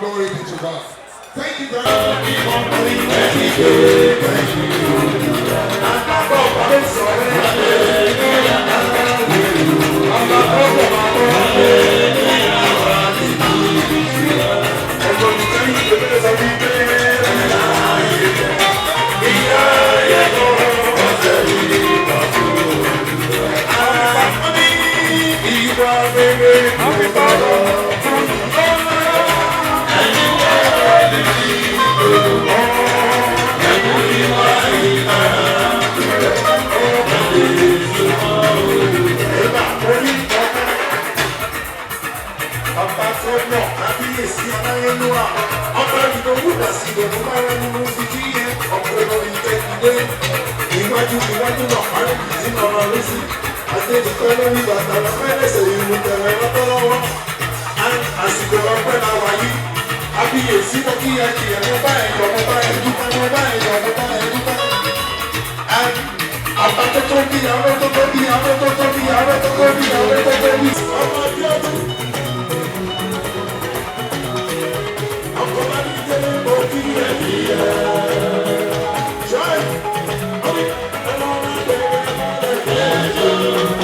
Glory be to God. Thank you very much. Agbára ni mo fi kí ẹ, ọ̀pọ̀ ìtẹ́kìdé. Iwájú iwájú náà parí tí ọ̀rọ̀ rí sí. Adéjìpẹ́ lórí bàtà lọ́pẹ́ lẹ́sẹ̀ ìlú tẹ̀rẹ̀ lọ́tọ́lọ́wọ́. Àsìkò ọpẹ́ la wà yìí. Abiyèsí mo kí ẹ kì ẹ, mo bá ẹ yọ̀, mo bá ẹ dúpẹ́, mo bá ẹ yọ̀, mo bá ẹ dúpẹ́. Ọba tó tó bí arọ́ tó tó bí arọ́ tó tó bí arọ́ tó tó bí arọ́ tó tó bí. Ọmọ Abíọ́dún. Ọkọ̀ bá ní délé mo kí ẹ kí ẹ. Ṣé ọmọ ọmọ bẹ̀rẹ̀ mọ́lẹ̀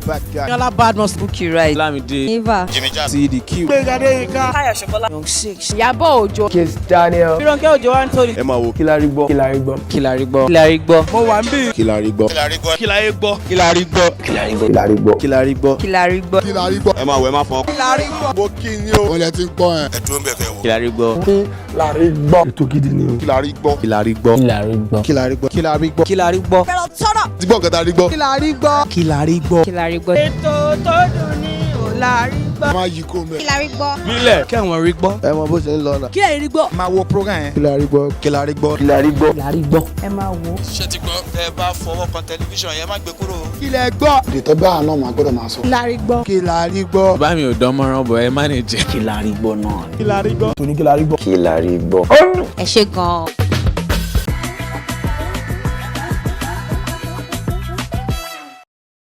Back Gbénga. Yọlá Badmus. Bukky Wright. Lámìdé. Eva. Jimmy Jazz. TDQ. Gbénga Adéyínká. Táyọ̀ Ṣọkọ́lá. Young Six. Ìyábọ̀ Òjó. Kiss Daniel. Fírànkẹ́ Òjó Anthony. Ẹ máa wo. Kí la rí gbọ́. Kí la rí gbọ́. Kí la rí gbọ́. Kí la rí gbọ́. Mo wà ń bí. Kí la rí gbọ́. Kí la rí gbọ́. Kí la rí gbọ́. Kí la rí gbọ́. Kí la rí gbọ́. Kí la rí gbọ́. Kí la rí gbọ́. Kí la rí gbọ́. Kí la rí gbọ́. Ẹ máa wo, ẹ máa fọ. Kí la rí gbọ́. Mo kí ni o. Wọ́n lẹ ti ń gbọ́ ẹ. Ẹ dúró ń bẹ̀ kẹ́ wò. Kí la rí gbọ́. Kí la rí gbọ́. Ètò gidi ni o. Kí la rí gbọ́. Kí la rí gbọ́. Kí la rí gbọ́. Kí la rí gbọ́. Kí la rí gbọ́. Kí la rí gbọ́. Ti gbọ́ nǹkan tá a rí gbọ́. Kí la rí gbọ́. Kí la rí gbọ́. Kí la rí gbọ́. Ètò tó dùn ní ò la rí gbọ́. Má yí kó mẹ́. Kí la rí gbọ́. Bílẹ̀. Kẹ́wọ̀n rí gbọ́. Ẹ mọ bó ṣe ń lọ náà. Kí lẹ rí gbọ́. Máa wo program yẹn. Kí la rí gbọ́. Kí la rí gbọ́. Kí la rí gbọ́. Kí la rí gbọ́. Ẹ máa wò. Ṣé ti gbọ́? Tẹ́ ẹ bá fọwọ́ kan tẹlifíṣàn yẹn, má gbé kúrò. Kí lẹ gbọ́. Ètò bá àná máa gbọ́dọ̀ máa sọ. Kí la rí gbọ́. Kí la rí gbọ́. Bá mi ò dán mọ́rán bọ̀, ẹ má ní jẹ́. Kí la rí gbọ́ náà. Kí la rí gbọ́. Tóní kí la rí gbọ́. Kí la rí gbọ́. Ẹ ṣé gan-an.